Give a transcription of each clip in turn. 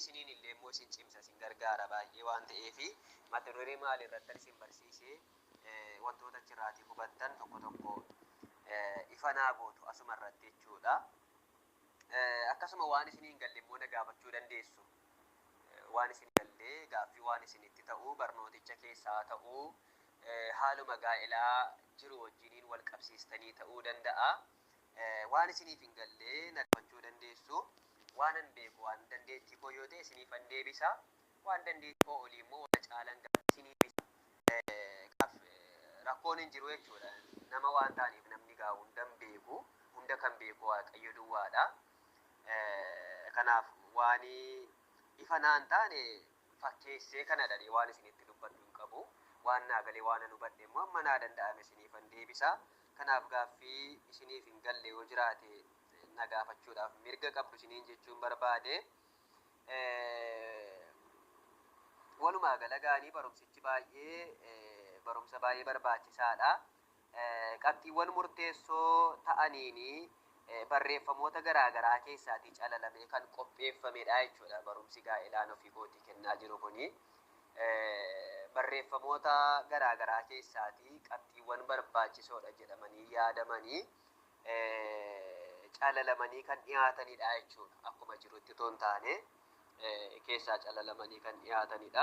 Isiniin illee immoo isin cimsa, isin gargaara baay'ee waan ta'eef, mata duree maal irratti isin barsiisee wantoota achirraatii hubattan tokko tokko ifa naa gootu asuma irratti jechuudha. Akkasuma waan isinii hin galle immoo na gaafachuu dandeessu. Waan isin galle, gaaffii waan isinitti ta'u, barnooticha keessaa ta'uu, haaluma gaa'elaa jiru wajjiniin wal qabsiistanii ta'uu danda'a. Waan isiniif hin galle na gaafachuu dandeessu. Waanan beeku, waan dandeettii koo yoo ta'e isiniifan deebisa. Waan dandeettii koo olii immoo waan caalan gaaffii isinii deebisa. Rakkoon hin jiru jechuudha. Nama waan ta'aniif namni gaa hunda hin beeku. Hunda kan beeku Waaqayyo duwwaadha. Kanaaf waan ifa naan taane fakkeessee kana dhadhee waan isinitti dubbadhu hin qabu. Waan naa galee, waan an hubadhe immoo amma naa danda'ame isiniifan deebisa. Kanaaf gaaffii isiniif hin galle yoo jiraate na gaafachuudhaaf mirga qabdu isiniin jechuun barbaade. Walumaa gala gaanii barumsichi baay'ee barumsa baay'ee barbaachisaadha. Qabxiiwwan murteessoo ta'aniin barreeffamoota garaa garaa keessaatii calalamee kan qopheeffamedha jechuudha. Barumsi gaa'elaan ofii kootii kennaa jiru kuni. Barreeffamoota garaa garaa keessaatii qabxiiwwan barbaachisoodha jedhamanii yaadamanii calalamanii kan dhiyaatanidha jechuudha. Akkuma jirutti otoo hin taane keessaa calalamanii kan dhiyaatanidha.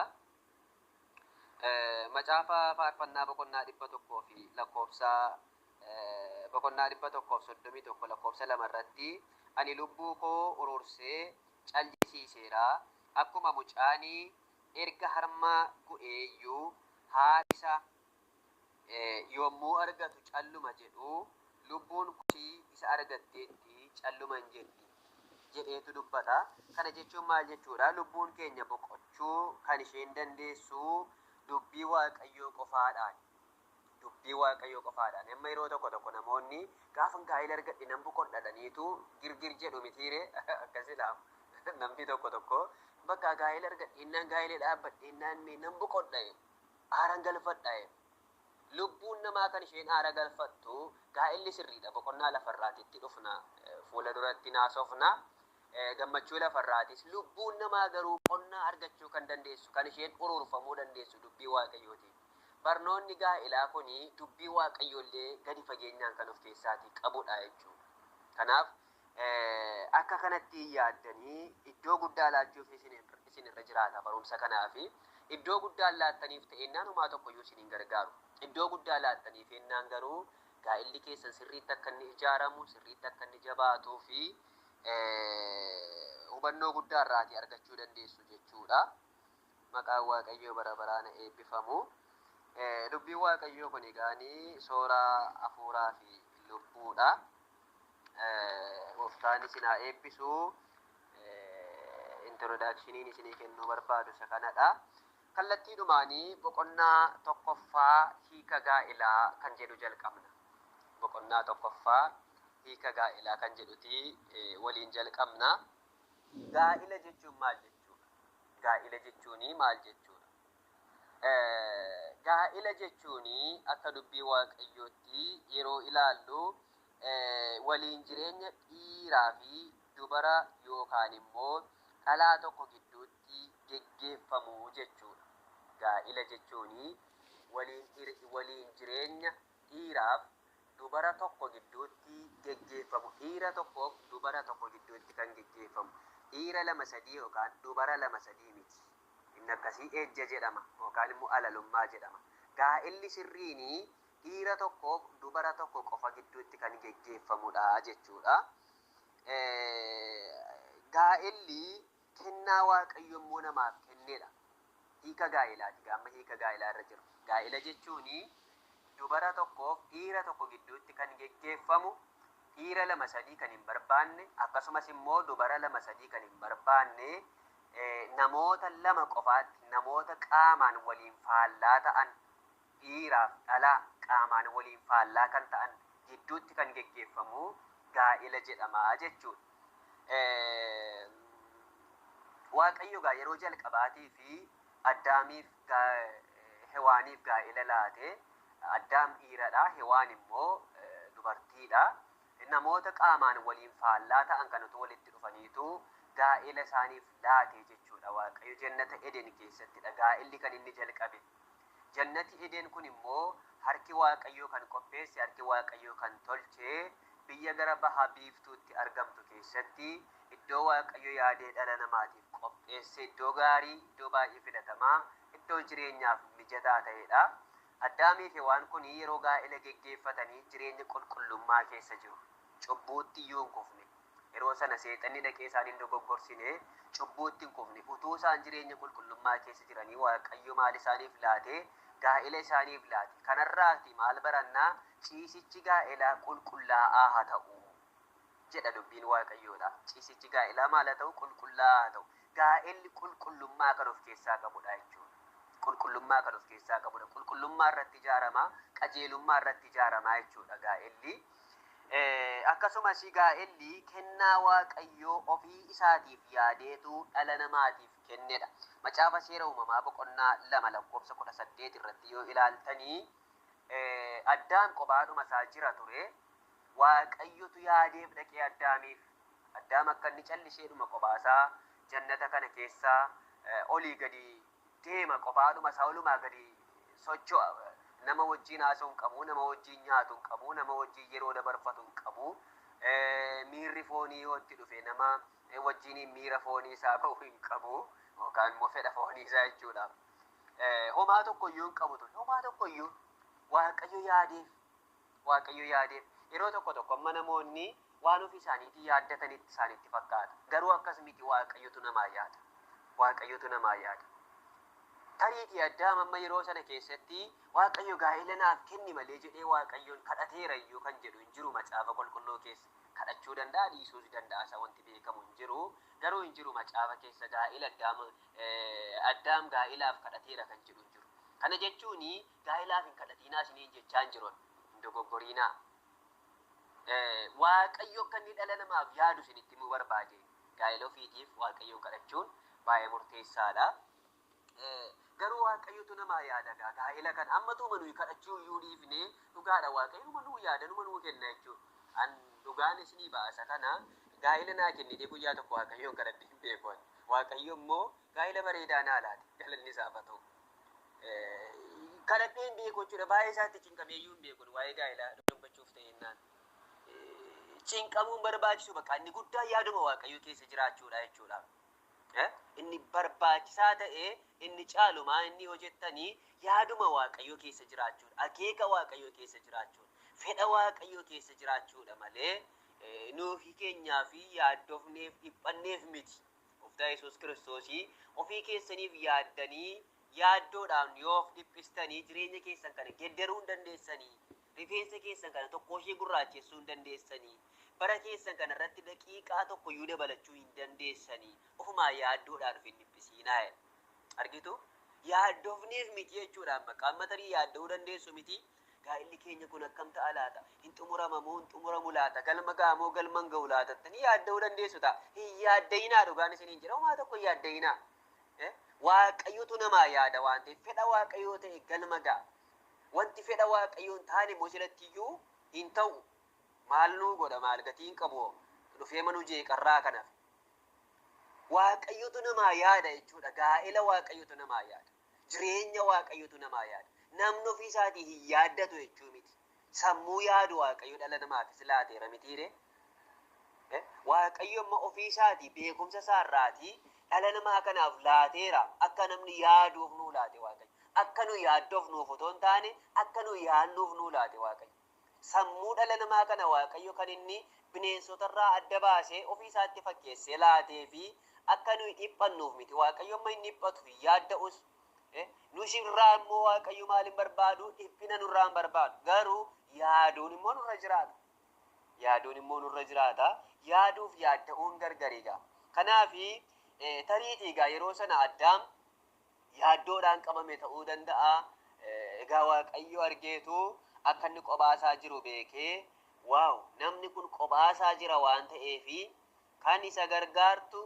Macaafa Faarfannaa boqonnaa 100 fi lakkoofsa, boqonnaa 131 lakkoofsa 2 irratti, "Ani lubbuu koo urursee callisiiseera, akkuma mucaani erga harma gu'ee iyyuu haadha isa yommuu argatu calluma jedhu, lubbuun koos isa argatteetti calluma in jetti" jedheetu dubbata. Kana jechuun maal jechuudha? Lubbuun keenya boqochuu kan isheen dandeessu dubbii Waaqayyoo qofaadhaan. Dubbii Waaqayyoo qofaadhaan. Amma yeroo tokko tokko namoonni "Gaafan gaa'ela argadhe nan boqodha" dhaniitu girgir jedhu mitiire? Akkasidha. Namni tokko tokko "Bakka gaa'ela argadhe innaan, gaa'ela dhaabbadhe innaan mee nan boqodha, aaran galfadha." Lubbuun namaa kan isheen aara galfattu, gaa'elli sirriidha, boqonnaa lafarraatitti dhufna, fuula duratti naasofna, gammachuu lafarraatis. Lubbuun namaa garuu boqonnaa argachuu kan dandeessu, kan isheen uruurfamuu dandeessu dubbii Waaqayyootiin. Barnoonni gaa'elaa kun dubbii Waaqayyoollee gadi fageenyaan kan of keessaatii qabudha jechuudha. Kanaaf akka kanatti yaaddanii iddoo guddaa laachuuf isin irra jiraata. Barumsa kanaaf iddoo guddaa laattaniif ta'ennaan homaa tokkoyyuu isin hin gargaaru. Iddoo guddaa laattaniif ennaan garuu gaa'elli keessan sirriitti akka inni ijaaramu, sirriitti akka inni jabaatuu fi hubannoo guddaa irraatii argachuu dandeessu jechuudha. Maqaan Waaqayyoo bara baraan eebbifamu. Dubbiin Waaqayyoo kun egaanii soora hafuuraa fi lubbuudha. Gooftaan isin haa eebbisu. Introductioniin isinii kennuu barbaadu isa kanadha. Kallattiidhumaanii boqonnaa tokkoffaa, hiika gaa'elaa kan jedhu jalqabna. Boqonnaa tokkoffaa, hiika gaa'elaa kan jedhuti waliin jalqabna. Gaa'ila jechuun maal jechuudha? Gaa'ila jechuun maal jechuudha? Gaa'ila jechuun akka dubbii Waaqayyootti yeroo ilaallu waliin jireenya dhiiraa fi dubara yookaan immoo dhalaa tokko gidduutti geggeeffamu jechuudha. Gaa'ila jechuun waliin jireenya dhiiraaf dubara tokko gidduutti geggeeffamu. Dhiira tokkoof dubara tokko gidduutti kan geggeeffamu. Dhiira lama sadii yookaan dubara lama sadii miti. Inni akkasii ejja jedhama yookaan immoo alalummaa jedhama. Gaa'illi sirriin dhiira tokkoof dubara tokko qofa gidduutti kan geggeeffamudha jechuudha. Gaa'illi kennaa Waaqayyo immoo namaaf kennedha. Hiika gaa'ilaati. Gaamma hiika gaa'ilaa irra jiru. Gaa'ila jechuun dubara tokkoof dhiira tokko gidduutti kan geggeeffamu, dhiira lama sadii kan hin barbaanne, akkasumas immoo dubara lama sadii kan hin barbaanne, namoota lama qofaatti, namoota qaamaan waliin faallaa ta'an, dhiiraaf dhalaa qaamaan waliin faallaa kan ta'an gidduutti kan geggeeffamu gaa'ila jedhama jechuudha. Waaqayyo gaa yeroo jalqabaatii fi Addaamiif Hewaaniif gaa'ila laate. Addaam dhiiradha, Hewaan immoo dubartiidha. Namoota qaamaan waliin faallaa ta'an kanatu walitti dhufaniitu Gaa'ela isaaniif laate jechuudha. Waaqayyo jannata Eden keessattidha gaa'elli kan inni jalqabe. Jannati Eden kun immoo harki Waaqayyoo kan qopheesse, harki Waaqayyoo kan tolche, biyya gara baha biiftuutti argamtu keessatti iddoo Waaqayyo yaadee dhala namaatiif qopheesse, iddoo gaarii, iddoo baay'ee filatamaa, iddoo jireenyaaf mijataa ta'edha. Addaamii fi Hewaan kun yeroo gaa'ela geggeeffatanii jireenya qulqullummaa keessa jiru. Cubbuutti iyyuu hin kufne. Yeroo sana seexanni dhaqee isaan hin dogoggorsine, cubbuutti hin kufne. Utuu isaan jireenya qulqullummaa keessa jiranii Waaqayyo maal isaaniif laate? Gaa'ela isaaniif laate. Kanarraati maal barannaa? Ciisichi gaa'elaa qulqullaa'aa haa ta'u jedha dubbiin Waaqayyoodha. Ciisichi gaa'elaa maal haa ta'u? Qulqullaa'aa haa ta'u. Gaa'elli qulqullummaa kan of keessaa qabudha jechuudha. Qulqullummaa kan of keessaa qabudha. Qulqullummaa irratti ijaarama, qajeelummaa irratti ijaarama jechuudha gaa'elli. Akkasumas gaa'elli kennaa Waaqayyoo ofii isaatiif yaadeetu dhala namaatiif kennedha. Macaafa Seera Uumamaa boqonnaa 2 lakkoofsa 18 irratti yoo ilaaltanii, Addaam kophaadhuma isaa jira ture. Waaqayyotu yaadeef dhaqee Addaamiif. Addaam akka inni calliseedhuma kophaasaa jannata kana keessa olii gadi deema, kophaadhuma isaa olumaa gadi socho'a. Nama wajjin haasa'u hin qabu, nama wajjin nyaatu hin qabu, nama wajjin yeroo dabarfatu hin qabu. Miirri foonii yoo itti dhufe nama wajjiniin miira foonii isaa ba'u hin qabu yookaan immoo fedha foonii isaa jechuudha. Homaa tokko iyyuu hin qabu ture. Homaa tokko iyyuu. Waaqayyo yaadeef. Waaqayyo yaadeef. Yeroo tokko tokko amma namoonni waan ofii isaaniitii yaaddatanitti isaanitti fakkaata. Garuu akkas miti, Waaqayyotu namaa yaada. Waaqayyotu namaa yaada. Tariitii Addaam amma yeroo sana keessatti Waaqayyo gaa'ela naaf kenni malee jedhee Waaqayyoon kadhateera iyyuu kan jedhu hin jiru macaafa qulqulluu keessa. Kadhachuu danda'a, dhiisuus danda'a, isa wanti beekamu hin jiru. Garuu hin jiru macaafa keessa gaa'ela Addaam Addaam gaa'elaaf kadhateera kan jedhu hin jiru. Kana jechuun gaa'elaaf hin kadhatiinaa isiniin jechaa hin jiru. Hin dogoggoriinaa. Waaqayyo akka inni dhala namaaf yaadu isinitti himuu barbaade. Gaa'ela ofiitiif Waaqayyoon kadhachuun baay'ee murteessaadha. Garuu Waaqayyotu namaa yaada gaa gaa'ela kana. Amma tuuma nuyi kadhachuu iyyuu dhiifne, dhugaadha, Waaqayyo numa nuu yaada, numa nuu kenna jechuudha. An dhugaan isinii baasa kana, gaa'ela naa kennitee guyyaa tokko Waaqayyoon kadhadhee hin beeku ani. Waaqayyo immoo gaa'ela bareedaa naa laate, galanni isaaf haa ta'u. Kadhadhee hin beeku jechuudha. Baay'ee isaatti cinqamee iyyuu hin beeku waa'ee gaa'elaa dubbachuuf ta'ennaan. Cinqamuun barbaachisu, bakka inni guddaan yaaduma Waaqayyo keessa jiraachuudha jechuudha. Inni barbaachisaa ta'e, inni caalumaa inni hojjettanii yaaduma Waaqayyoo keessa jiraachuudha. Akeeka Waaqayyoo keessa jiraachuudha. Fedha Waaqayyoo keessa jiraachuudha malee nuufi keenyaa fi yaaddofneef dhiphanneef miti. Gooftaa Yesuus Kiristoosii ofii keessaniif yaaddanii yaaddoodhaan yoo of dhiphistanii jireenya keessan kana geddaruu hin dandeessanii. Rifeensa keessan kana tokko ishee gurraachessuu hin dandeessanii. Bara keessan kana irratti daqiiqaa tokko iyyuu dabalachuu hin dandeessanii. Ofumaa yaaddoodhaan of hin dhiphisiinaa jedha. Argitu? Yaaddofneef miti jechuudha amma. Qaama tarii yaadda'uu dandeessu miti. Gaa'illi keenya kun akkam ta'a laata? Hin xumurama moo hin xumuramu laata? Galma ga'a moo galma hin ga'u laata? Jettanii yaadda'uu dandeessu ta'a. Hin yaadda'inaa, dhugaan isiniin jedha. Homaa tokko hin yaadda'inaa. Waaqayyotu namaa yaada waan ta'eef, fedha Waaqayyoo ta'e galma ga'a. Wanti fedha Waaqayyoo hin taane immoo silatti iyyuu hin ta'u. Maal nuu godha, maal gatii hin qabu, dhufee manuu jeeqarraa kanaaf. Waaqayyotu namaa yaada jechuudha. Gaa'ela Waaqayyotu namaa yaada. Jireenya Waaqayyotu namaa yaada. Namni ofii isaatii hin yaaddatu jechuu miti. Sammuu yaadu Waaqayyo dhala namaafis laateera mitiire. Waaqayyo amma ofii isaatii beekumsa isaarraatii dhala namaa kanaaf laateera. Akka namni yaaduuf nuu laate Waaqayyo. Akka nu yaaddofnuuf otoo hin taane, akka nu yaadnuuf nuu laate Waaqayyo. Sammuu dhala namaa kana Waaqayyo kan inni bineensotarraa adda baasee ofii isaatti fakkeessee laatee fi akka nuyi dhiphannuuf miti. Waaqayyo amma hin dhiphatu, hin yaadda'us. Nus irraa immoo Waaqayyo maal hin barbaadu? Dhiphina nurraa hin barbaadu. Garuu yaaduun immoo nurra jiraata. Yaaduun immoo nurra jiraata. Yaaduuf yaadda'uun gargari egaa. Kanaaf tariitii egaa yeroo sana Addaam yaaddoodhaan qabame ta'uu danda'a. Egaa Waaqayyo argeetu akka inni qophaasaa jiru beekee, waaw, namni kun qophaasaa jira waan ta'eefi kan isa gargaartu,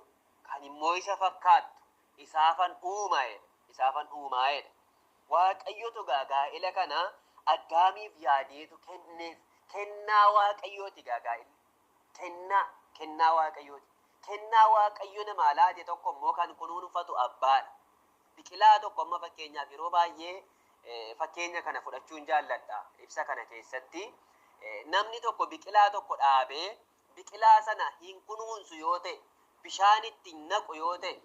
kan immoo isa fakkaattu isaafan uumaa jedha. Isaafan uumaa jedha. Waaqayyotu egaa gaa'ela kana Addaamiif yaadeetu kenneef. Kennaa Waaqayyooti egaa gaa'elli. Kennaa Waaqayyooti. Kennaa Waaqayyo namaa laate tokko immoo kan kunuunfatu abbaadha. Biqilaa tokko amma fakkeenyaaf yeroo baay'ee fakkeenya kana fudhachuun jaalladha ibsa kana keessatti. Namni tokko biqilaa tokko dhaabee biqilaa sana hin kunuunsu yoo ta'e, bishaan itti hin naqu yoo ta'e,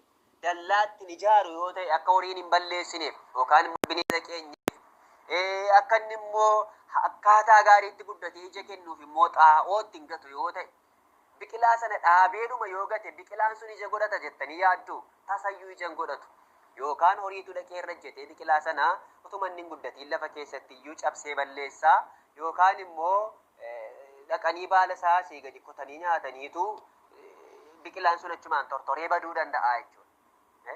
dallaa ittiin ijaaru yoo ta'e, akka horiin hin balleessineef yookaan bineensa keenyeef, akka inni immoo akkaataa gaariitti guddatee ija kennuuf immoo xaa'oo itti hin gatu yoo ta'e, biqilaa sana dhaabeedhuma yoo gate biqilaan sun ija godhata jettanii yaaddu? Tasayyuu ija hin godhatu. Yookaan horiitu dhaqee irra ejjetee biqilaa sana utuma inni hin guddatiin lafa keessatti iyyuu cabsee balleessaa, yookaan immoo dhaqanii baala isaa asii gadi kutanii nyaataniitu biqilaan sun achumaan tortoree baduu danda'a jechuudha.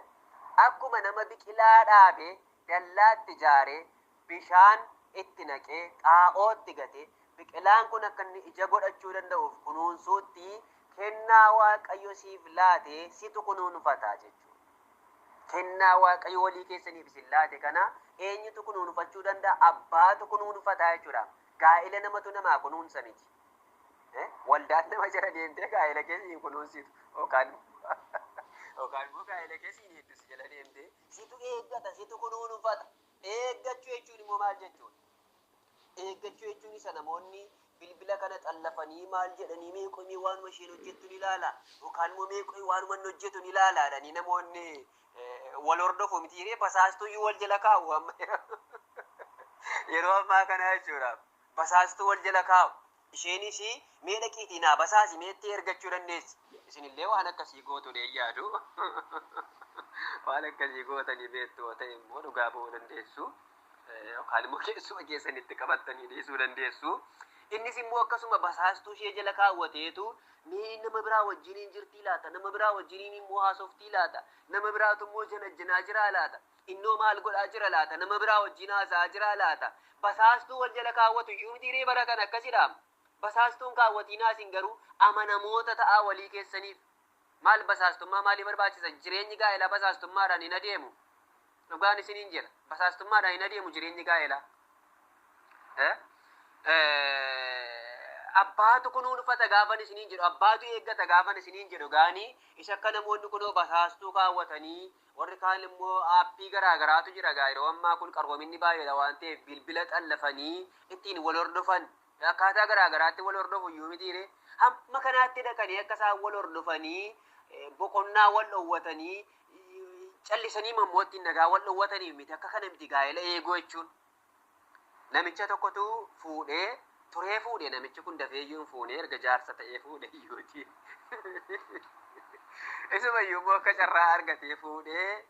Akkuma nama biqilaa dhaabee dallaatti ijaaree bishaan itti naqee xaa'oo itti gatee biqilaan kun akka inni ija godhachuu danda'uuf kunuunsuutti, kennaa Waaqayyo siif laate situ kunuunfata jechuudha. Kennaa Waaqayyo walii keessaniif isin laate kana eenyutu kunuunfachuu danda'a? Abbaatu kunuunfata jechuudha. Gaa'ila namatu namaa kunuunsa miti. Waldaan nama jala deemtee gaa'ila keessa hin kunuunsitu, yookaan immoo gaa'ila keessa hin hedduu si jala deemtee. Situ eeggata, situ kunuunfata. Eeggachuu jechuun immoo maal jechuudha? Eeggachuu jechuun isa namoonni bilbila kana xallafanii maal jedhanii, meeqomii waanuma isheen hojjettu ni ilaala yookaan immoo meeqomii waanuma inni hojjetu ni ilaala jedhanii namoonni wal hordofu miti. Basaastuyyuu wal jala kaa'u amma yeroo ammaa kana jechuudha. Basaastuu wal jala kaa'u. Isheenis mee dhaqiitii naa basaasi meetti ergachuu dandeessi. Isinillee waan akkasii gootu ni yaadu. Waan akkasii gootanii beektu yoo ta'e immoo dhugaa ba'uu dandeessu. Yookaan immoo keessuma keessanitti qabattanii dhiisuu dandeessu. Innis immoo akkasuma basaastuu ishee jala kaawwateetu mee nama biraa wajjiniin jirtii laata? Nama biraa wajjiniin immoo haasoftii laata? Nama biraatu immoo janajjanaa jiraa laata? Innoo maal godhaa jira laata? Nama biraa wajjin haasa'aa jiraa laata? Basaastuu wal jala kaawwatu iyyuu miti bara kana akkasidha. Basaastuun kaawwatiinaa isin garuu amanamoota ta'aa walii keessaniif. Maal basaastummaa maalii barbaachisa? Jireenyi gaa'elaa basaastummaadhaan hin adeemu. Dhugaan isiniin jedha. Basaastummaadhaan hin adeemu jireenyi gaa'elaa. Abbaatu kunuunfata gaafan isiniin jedhu, abbaatu eeggata gaafan isiniin jedhu, gaanii isa akka namoonni kunoo basaastuu kaawwatanii, warri kaan immoo aappii garaa garaatu jira gaa yeroo ammaa kun qaroominni baay'eedha waan ta'eef bilbila xallafanii ittiin wal hordofan, akkaataa garaa garaatti wal hordofu iyyuu mitiire. Hamma kanaatti dhaqanii akka isaan wal hordofanii boqonnaa wal dhoowwatanii callisanii mammoo ittiin nagaa wal dhoowwatanii miti. Akka kana miti gaa'ela eeguu jechuun. Namicha tokkotu fuudhee turee fuudhee, namichi kun dafee iyyuu hin fuunee, erga jaarsa ta'ee fuudhe iyyuuti. Isuma iyyuu immoo akka carraa argatee fuudhee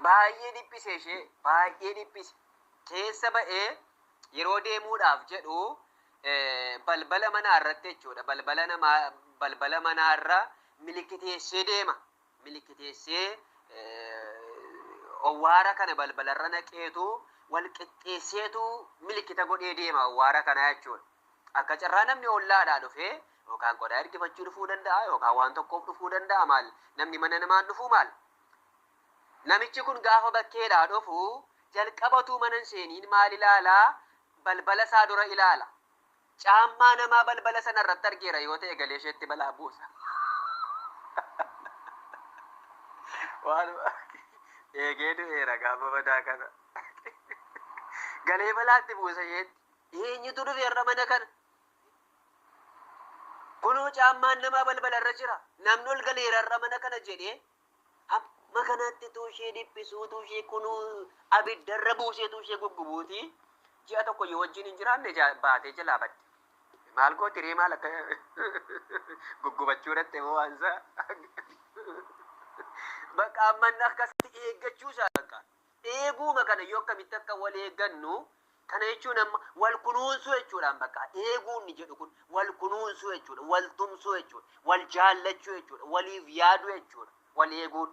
baay'ee dhiphise ishee, baay'ee dhiphise. Keessa ba'ee yeroo deemuudhaaf jedhu balbala manaa irratti jechuudha. Balbala namaa, balbala manaarra milikiteessee deema. Milikiteessee owwaara kana balbalarra naqeetu wal qixxeesseetu milikita godhee deema owwaara kana jechuudha. Akka carraa namni ollaadhaa dhufee yookaan qodaa ergifachuu dhufuu danda'a yookaan waan tokkoof dhufuu danda'a, maal namni mana namaan dhufuu maal. Namichi kun gaafa bakkeedhaa dhufu jalqabatuu mana hin seeniin maal ilaalaa? Balbala isaa dura ilaala. Caammaa namaa balbala sana irratti argeera yoo ta'e galee isheetti balaa buusa. Waan eegee du'eera gaafa badaa kana. Galee balaatti buusa isheetti. Eenyutu dhufe irra mana kana? Kunoo caammaan namaa balbala irra jira. Namni ol galeera irra mana kana jedhee hamma kanatti tuushee dhiphisuu, tuushee kunuu abiddarra buusee tuushee guggubuuti. Ji'a tokko yoo wajjin hin jiraanne baatee jalaa badde. Maal gooti ree, maal akka guggubachuu dhatte moo waan isaa? Bakka ammanni akkasitti eeggachuu isaa bakka. Eeguuma kana yoo akkamitti akka wal eeggannu kana jechuun amma wal kunuunsuu jechuudhaan, bakka eeguun ni jedhu kun wal kunuunsuu jechuudha, wal tumsuu jechuudha, wal jaallachuu jechuudha, waliif yaaduu jechuudha, wal eeguun.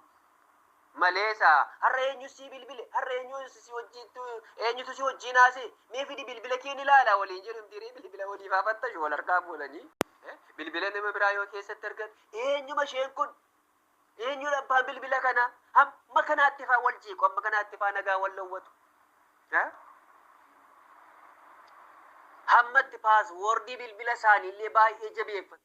Maleesa har'a eenyu si bilbile, har'a eenyu si wajjin, eenyutu si wajjin haasee, mee fidi bilbila kee ni ilaala waliin jedhu mtiiree? Bilbila waliif haa wal harkaa fuudhanii bilbila nama biraa yoo keessatti argan, eenyuma isheen kun, eenyudha abbaan bilbila kana, hamma kanaatti faa wal jeequ, hamma kanaatti faa nagaa wal dhowwatu. Hammatti paaswoordii bilbila isaaniillee baay'ee jabeeffatu.